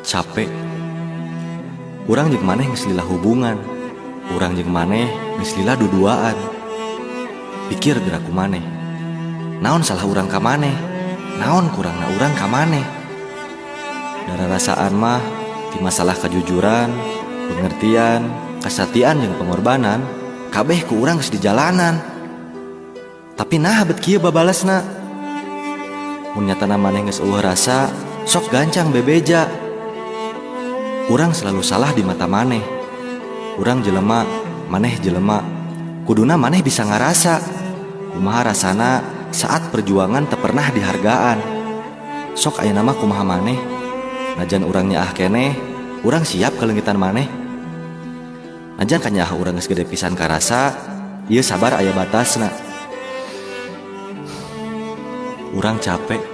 Capek. Urang jeung maneh geus lila hubungan. Urang jeung maneh geus lila duduaan. Pikir geura ku maneh. Naon salah urang ka maneh? Naon kurangna urang ka maneh? Dararasaan mah ti masalah kajujuran, pengertian, kasatian jeung pengorbanan, kabeh ku urang geus di jalanan. Tapi naha bet kieu babalesna? Mun nyatana maneh geus euweuh rasa, sok gancang bebeja. Urang selalu salah di mata maneh. Urang jelema, maneh jelema. Kuduna maneh bisa ngarasa kumaha rasana saat perjuangan teu pernah dihargaan. Sok ayeuna mah kumaha maneh? Najan urang nyaah keneh, urang siap kaleungitan maneh. Najan kanyaah urang geus gede pisan karasa, ieu sabar aya batasna. Urang capek.